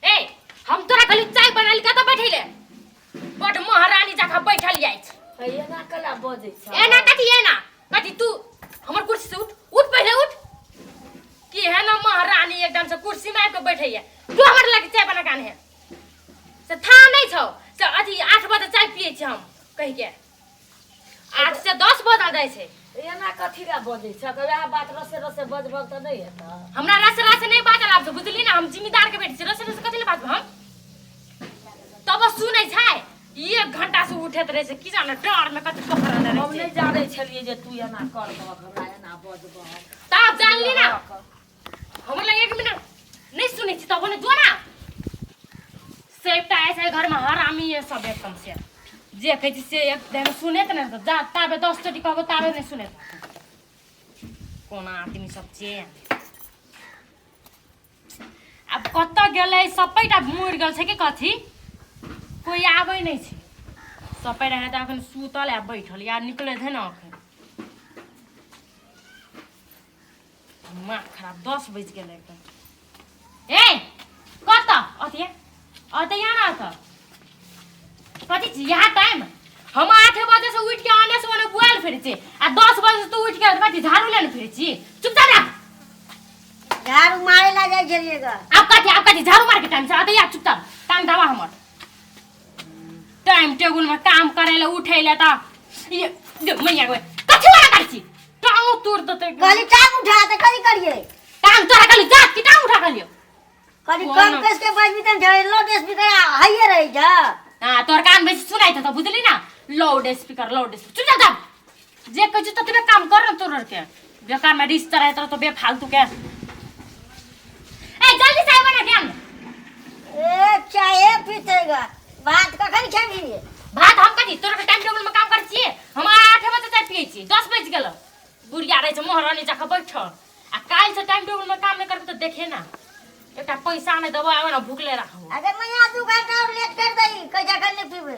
ए हम तोरा कहली चाय बना ली कतऽ बैठै ले बड महारानी जकाँ बैठल जाइ छै। एना कला बजै छै? एना कथी? एना कथी? तू हमर कुर्सी से उठ, उठ पहिले उठ। की है ना महारानी एकदम से कुर्सी में आबि के बैठैया। तू हमर लग चाय बना के आने से था नहीं छौ से अथी 8 बजे चाय पियै छी हम कहि के 8 से 10 बजल जाइ छै। एना कथी ला बजै छै? वएह बात रसे रसे बजबह तऽ नहि हेतऽ। हमरा रसे रसे नहि बाजल आब छै, बुझली ना? हम जिम्मेदार के बेटी छी, रसे रसे कथी ले बाजब हम? तब सुनै छै एक घंटा से उठैत रहै छै, की जाने डर में कथी पकड़ल रहै हम छै। नहि जानै छलियै जे तू एना करबह, हमरा एना बजबह। तब जानली ना हमर लग एक मिनट नहीं सुनै छी तब ने जो ना सबटा ऐसे घर में हरामी है सब एकदम से जे कहै छी से एकदम सुनैत नहि रहत। जा ताबे 10 चोटी कहबो ताबे नहि सुनैत। कोना आदमी सब छै आब कतऽ गेलै? सबैटा मरि गेल छै कि कथी? कोइ आबै नहि छै। सबै रहै तऽ अखन सुतल या बैठल या निकलैत है ने अखन। दिमाग खराब, 10 बजि गेलै एकदम। ए कतऽ अथिया अतऽ यहाँ ना अतऽ कथी छी यहाँ टाइम? हम 8 बजे से उठि के आने से ओने बुआल फिरै छी आ 10 बजे से तू उठि के कथी झाड़ू लेने फिरै छी? चुपचाप राख। झाड़ू मारे ला जाइ छलियै ग। आब कथी, आब कथी झाड़ू मार के टाइम छै? अतऽ यहाँ चुपचाप टाइम दावा। हमर टाइम टेबुल में काम करे ले उठे ले त ये दे मैया गो कथी वाला करै छी? टांग तोड़ देतै। कहली टांग उठा तऽ कथी करियै? टांग तोरा कहली जा कि टांग उठा कहलियो। कहली कोन? कम कस के बजबी तऽ झड़े लाउड स्पीकर हइये रहै छ। हाँ तोर कान बेसी सुनाइ त बुझली ना? Loud speaker loud speaker. चुप जा जा, जे कहै छी ततबे काम कर न। तोर के बेकार में रिश्ता रहत तो बेफालतू के। ए जल्दी चाय बना के आन। ए चाय पीते ग, भात कखन खेबही? भात हम कथी तोरा के टाइम टेबुल में काम करै छियै? हम 8 बजे चाय पियै छी, 10 बजि गेल। बुढ़िया रहै छै महारानी जकाँ बैठल। आ काल्हि से टाइम टेबुल में काम नहि करबै तऽ देखे ना, एकटा पैसा नहि देबो आबे ना भुखले राखबो। अरे मैया 2 घंटा और लेट कर दही, कह जखन नहीं पीबै।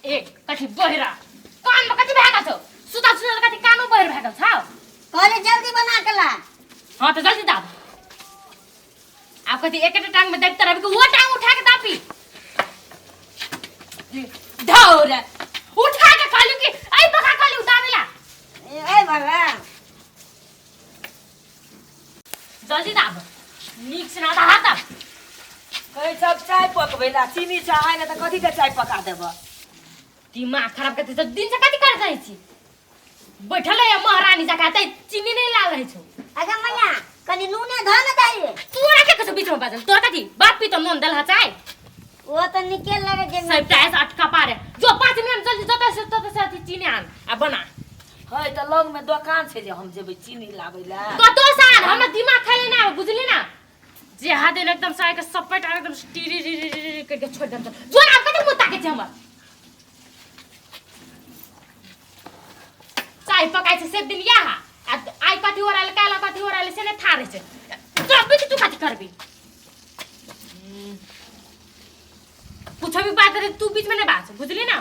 ए कथी बहिरा कान में कथी भए गेल छौ? सुतल सुतल कथी कानो बहिर भए गेल छौ? कहले जल्दी बना के ला। हाँ तऽ जल्दी दाब। आब कथी एकेटा टांग में दाबि रहबी कि वो टांग उठा के दाबी? धौर उठा के कहलू कि ऐ बका कहलू दाबेला। ए भगवान जल्दी दाब, नीक से ना हाथ दाब। कहै सब चाय पकबै ला चीनी चाहे ने तऽ कथी के चाय पका देबह? दिमाग खराब करते तऽ दिन से कथी कर जाइ छी? बैठल है महारानी जकाँ तै चीनी नहीं लाल रहै छौ। अगे मैया कनी नूने धऽ ने दही। तोरा के कसो बीच में बाजल? तोरा कथी बाप पी तो नून देल चाय? ओ तऽ निके लगे छै। सबटा ऐसे अटका पारे जो 5 मिनट जल्दी जतऽ से ततऽ से अथी चीनी आन आ बना। है तऽ लग में दोकान छै जे हम जेबै चीनी लाबै ला? कतौ से आन, हमरा दिमाग खाइले ना आवे, बुझली ना? जे हाथ दिन एकदम साय के सपेट आ एकदम टीरी री री री री करके छोड़ देम। जो ना कथी मुंह ताके छै हमर? चाय पकाइ छै से दिन यहाँ आ आइ कथी ओराले काल्हि कथी ओराले से नहि थाह रहै छै। करबी कि तू कथी करबी? कुछो भी बात रहे तू बीच में नहीं बाज, बुझली ना?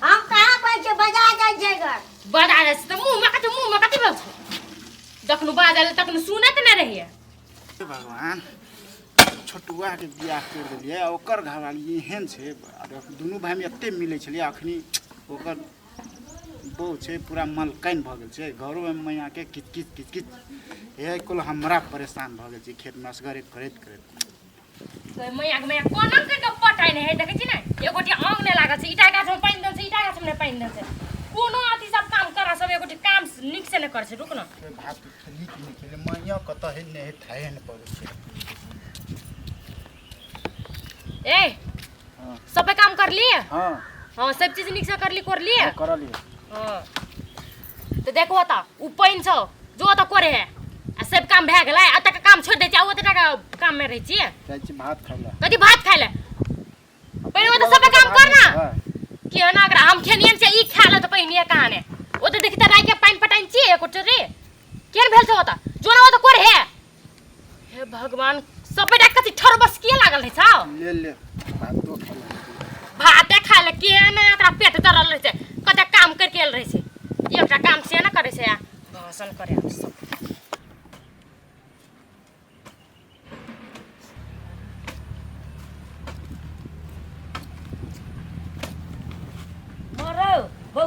हम कहाँ कहै छियै, बजा जाइ छै घर। बजा जाइ छै तऽ मुँह में कथी, मुँह में कथी भेल छौ? जखन बाजल तखन सुनैत नहि रहियै। हे भगवान, छोटुआके बियाह करि देलियै आ ओकर घरवाली एहन छै। आर दुनू भाइमे एते मिलै छलियै, अखनी ओकर बहु छै पूरा मलकाइन भऽ गेल छै। घरोमे मैयाके किच किच किच किच हे कुल। हमरा परेशान भऽ गेल छै खेतमे असगरे करैत करैत। मैया के मैया कोना करि कऽ पटाइ नहि है, देखै छी ने? एगोटी आंग नहि लागल छै। ईटा गाछमे पानि देल छै, ईटा गाछमे नहि पानि देल छै। कोनो अथी सब काम करा सब एगोटी काम नीक से नहि करै छै। रुक न। भात खेली कि नहि खेली? मैया कतऽ है नहि है थाहे नहि पड़ै छै। ए हाँ। सबे काम कर लिए? हाँ। हाँ सब चीज नीक से कर ली कर लिए? हाँ, करलियै। हाँ तऽ देखो तऽ उ पानि छौ, जो तऽ करे है आ सब काम भए गेलै। एतऽ के काम छोड़ि दै छियै आ ओतऽ के काम मे रहै छियै। जाइ छी भात खाइ लए। कथी भात खाइ लए? पहिने ओतऽ सब काम कर ना। कि ना अगर हम खेनियन से ई खा ले तऽ पहिने कहाँ ने ओतऽ देखी तऽ राइ के पानि पटाइन छियै एको रे केहन भेल छौ ओतऽ? जो ना ओतऽ करे है। हे भगवान, सब बेटा कथी ठर बस किए लागल रहै छौ? ले ले भातो खा ले। भाते खाय ले के ने ओकरा पेट जरल रहै छै। कते काम करके आयल रहै छै, एकटा काम से ने करै छै आ भाषण करे आब सब।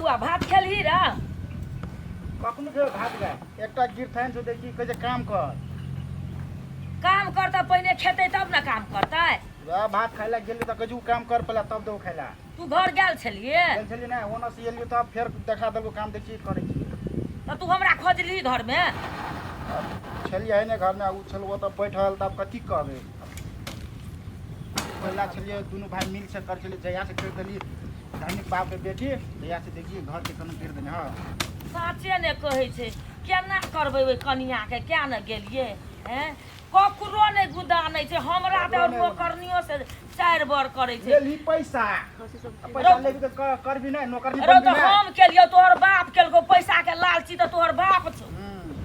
बौआ भात खेलही र? कखनो खेबै भात गए? एकटा गिरथाइन छौ, देखी कहै छै काम कर। काम करतै पहिने, खेतै तब ने काम करतै। वएह भात खाइ लए गेली तऽ कहै छै ओ काम कर पहिले तब देबौ खाइ लए। तू घर गेल छलियै? गेल छलियै नहि, ओना से एलियै तब फेर देखा देलको काम, देखी करै छियै। तऽ तू हमरा खोजलिही घरमे? छलियै ने घरमे, ओ छल ओतऽ बैठल, तब कथी कहबै। पहिला छलियै दुनू भाय मिल से करै छलियै, जहिया से करि देलियै धनिक बापके बेटी, तहिया से देखियै घरके कोनो करि देने। हँ, साँचे ने कहै छै, केना करबै ओहि कनियाके? किया ने गेलियै? हैं, ककरो नहि गुदानै छै, हमरा तऽ ककरो नहि। नौकरनियो से चारि बर करै छै। लेलही पैसा आ पैसा लेबही तऽ करबी नहि, नौकरनी रौ बनबी तऽ नहि। हम केलियौ, तोहर बाप केलकौ? पैसाके लालची तऽ तोहर बाप छौ।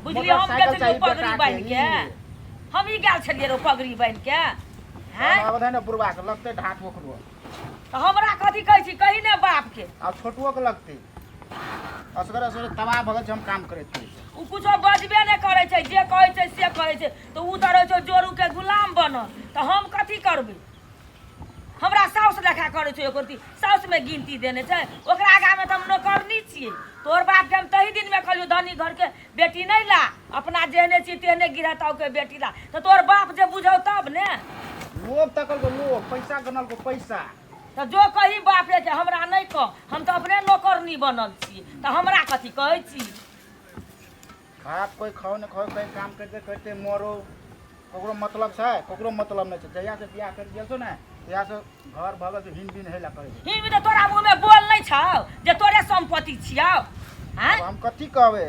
बुझलियै, हम गेल मोटरसाइकिल छलियै चाही पगड़ी बेटाके, बान्हि के। ई। हम ई गेल छलियै रौ पगड़ी बान्हि के। हैं, आब ने बुढ़वा के लगतै ढाठ ओकरो। तऽ हमरा कथी कहै छी? कही ने बापके। आब छोटुओ के लगतै। असगरे असगरे तबाह भऽ गेल छै हम काम करैत करैत। ओ कुछो बजबे नहि करै छै, जे कहै छै से करै छै। तऽ ओ तऽ रहै छौ जोरूके गुलाम बनल, तऽ हम कथी करबै? हमरा साउस लेखा करै छै, एको रत्ती साउसमे गिनती देने छै। ओकरा आगाँमे तऽ हम नौकरनी छियै। तोहर बापके हम तही दिनमे कहलियौ, धनी घरके बेटी नहि ला, अपना जेहने छी तेहने गिरहताओके बेटी ला। तऽ तोहर बाप जे बुझौ तब ने। लोभ तकलको लोभ, पैसा गनलको पैसा। तऽ जो कही बापेके, हमरा नहि कह। हम तऽ अपने नौकरनी बनल छियै, तऽ हमरा कथी कहै छी? भात कोइ खाओ नहि खाओ, कहीं काम करिते करिते मरो, ककरो मतलब छै? ककरो मतलब नहि छै। जहियासँ बियाह करि गेल छौ ने, तहियासँ घर भऽ गेल छै हिन बिन हेला करै छै। हिम तऽ तोरा मुँहमे बोल नहि छौ जे तोरे सम्पत्ति छियौ। आँय, आब हम कथी कहबै?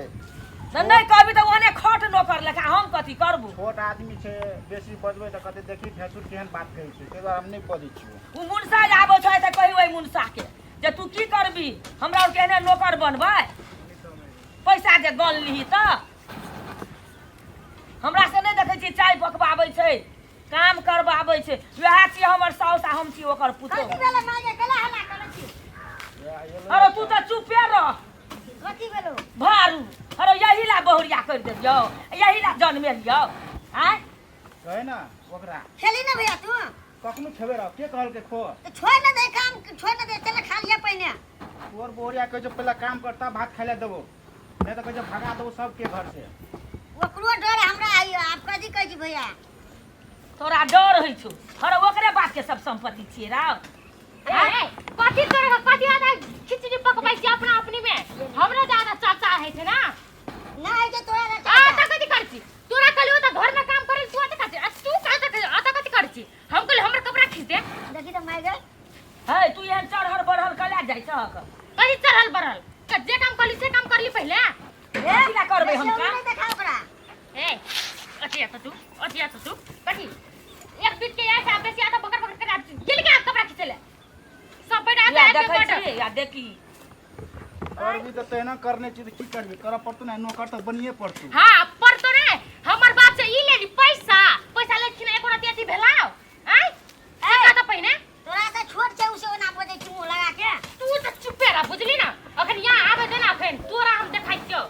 तऽ नहि कहबी तऽ ओहने खट नौकर लेखा हम कथी करबू? छोट आदमी छै, बेसी बजबै तऽ कहतै देखी भैंसुर केहन बात कहै छै। ताहि दुआरे हम नहि बजै छियौ। ओ मुनसा जे आबै छै तऽ कही ओहि मुनसाके जे तू की करबी, हमरा आर केहने नौकर बनबै? पैसा जे गन लिही तऽ हमरा से नहि देखै छियै, चाय पकबाबै छै, काम करबाबै छै। वएह छियै हमर साउस आ हम छी ओकर पुतोहु। कथी भेलै माय? केला हल्ला करै छी? अरे तू तऽ चुपे रह। कथी भेलो? भारू, अरे यही ला बहुरिया करि देलियौ, यही ला जन्मेलियौ? आँय, कहे ने ओकरा। खेली ने भैया तू। कखनो खेबे रह, के कहलकै खो? तऽ छोड़ ने दे काम, छोड़ ने दे, चल खा लिया पहिने। तोर बोरिया कहै छौ पहिले काम करता, भात खाइ लए देबो, नहि तऽ कहै छै भगा देबो सबके घर से। ओकरो डर हमरा आइयो। आब कथी कहै छी भैया? तोरा डर होइ छौ? अरे ओकरे बाप के सब संपत्ति छियै राव। ए, कथी तोरा कथी आधा खिचड़ी पकबै छी अपना अपनी में? हमरा ज्यादा चर्चा होइ छै ना? ना होइ छै तोरा। आ तऽ कथी करै छी? तोरा कहलियौ तऽ घर में काम करै, तू अते कथी आ तू कहाँ अते कथी करै छी? हम कहलियै हमर कपड़ा खींच दे। देखी तऽ माय गई। हे, तू एहन चढ़ल बढ़ल कला जाइ छहक? कथी चढ़ल बढ़ल? जे काम कहली से काम करली पहिले। कथी ला करबै हम काम? नहीं देखा ओकरा। ए, अथी आता तू, अथी आता तू कथी एक बीत के ऐसा बेसी आता बकर बकर कर गेल के कपड़ा खींचे ले सब बैठ आता या आके देखै बट छी या देखी। करबी तऽ तहिना करने छी तऽ की करबी, करऽ पड़तौ ने, नौकर तऽ बनिए पड़तौ। हां, पर तो ने हमर बाप से ई लेली पैसा, पैसा लेलखिन एको रति अथी भेलाओ? आय ए तऽ पहिने तोरा से छोट छै, उसे ओना बजै छी मुँह लगा के। तू तऽ चुपे रह, बुझली ना? अखन यहाँ आबे दे ना, अखन तोरा हम देखाइ छियौ।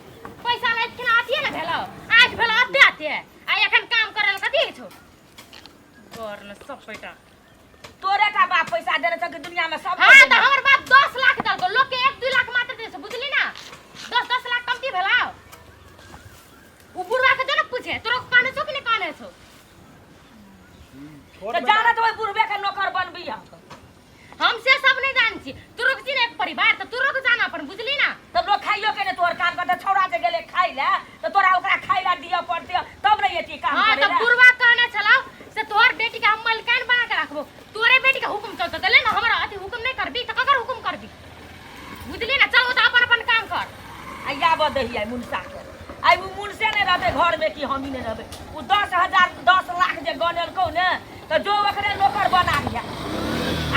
पैसा लेलखिन अथिए ने भेलौ, आज भेलौ अते अते, आ एखन काम करे लए कथी छौ घर ने सब पैसा? तोरे का बाप पैसा देने छौ कि दुनिया में सब? हाँ, तऽ हमर बाप 10 लाख देलको, लोग के 1 2 लाख मात्र दै छै, बुझली ना? 10 10 लाख कमती भेलौ? उ बुढ़वा के दे ना पूछे, तोरा काने छौ कि नहीं काने छौ? छोट तऽ जानत ओहि बुढ़बे के नौकर बनबी हम? हम से सब नहीं जान छी। तू रुक छी ने एक परिवार तऽ तू रुक जाना अपन, बुझली ना? तऽ लोग खाइयो के ने तोहर काम करते। छौड़ा जे गेलै खाइ लए तऽ तोरा ओकरा खाइ लए दिअ पड़तै तब ने एती काम हाँ करे तऽ लए। बुढ़वा कहने छलौ से तोहर बेटी के हम मलकाइन बना के राखबो, तोरे बेटी के हुकुम चलतो। तऽ ले ना, हमरा अथी हुकुम नहीं करबी तऽ ककर हुकुम करबी? बुझली ना? चल ओ तऽ अपन अपन काम कर। आ आबऽ दही आइ मुनसा के। आइ ओ मुनसे नहि रहतै घरमे कि हमही नहि रहबै। ओ 10,000 10 लाख जे गनेलकौ ने, तऽ जो ओकरे नौकर बना दिया।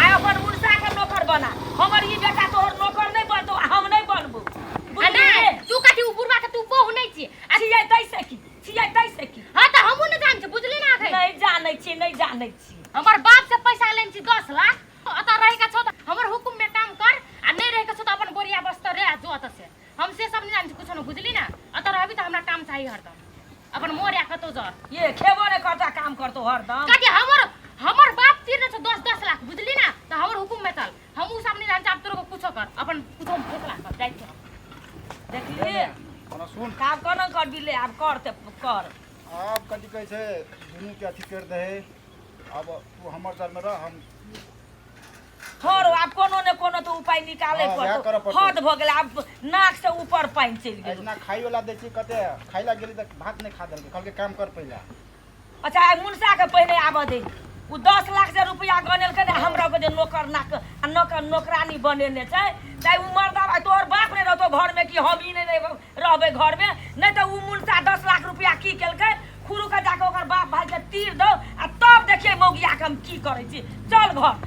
आइ अपन मुनसा के नौकर बना। हमर ई बेटा तोहर नौकर नहि बनतौ आ हम नहि बनबौ। आ बुझली? नहीं, तू कथी उ बुढ़वा के तू बहु नहीं छी? आ छियै तैसे की? छियै तैसे की? हाँ, तऽ हमहूँ नहीं जान छी, बुझली ना? अखन नहि जानै छी, नहि जानै छी। हमर बाप से पैसा लेने छी 10 लाख। अतः रहे के छौ तऽ हमर हुकुम में काम कर, आ नहीं रहे के छौ तऽ अपन बोरिया बस्तर रे आ जो अतः से। हम से सब नहीं जान छी कुछो न, बुझली ना? अतः रहबी तऽ हमरा काम चाही हरदम। अपन मोर या कतौ जर ये खेबो नहि करता, काम करतौ हरदम। कथी हमर हमर बाप तीर छौ 10 10 लाख, बुझली ना? तऽ हमर हुकुम में चल, हम उ सब नहीं जान, आब तोरो को कुछो कर, अपन कुछो हम फैसला कर जाइ छौ। देखली कोना सुन। आब कोना करबी ले, आब कर तऽ कर। आब कथी कहै छै, दुनू के अथी कर दे, अब तू हमर जल में रह, हम हर आब कोनो ने कोनो तऽ उपाय निकाले हँ, वएह करऽ पड़तौ। पड़तौ। हद भऽ गेलै, आब नाक से ऊपर पानि चलि गेल। एहिना खाइ वाला दै छी, कते खाइ ला गेली तऽ भात नहि खा देलकै, कहलकै काम कर पहिला। अच्छा, आइ मुनसा के पहिने आबऽ दे। ओ 10 लाख जे रुपया गनेलकै ने हमरा के, जे नौकर नाक आ नौकर नौकरानी बनेने छै, चाहे ओ मर्दा भाई तोहर बाप नहि रहतौ घरमे कि हम ई नहि रहबै घरमे, नहि तऽ ओ मुनसा 10 लाख रुपया की केलकै, खुरू के जाके ओकर बाप भाई के तीर दौ आ तब देखियै मौगिया के हम की करै छी। चल घर।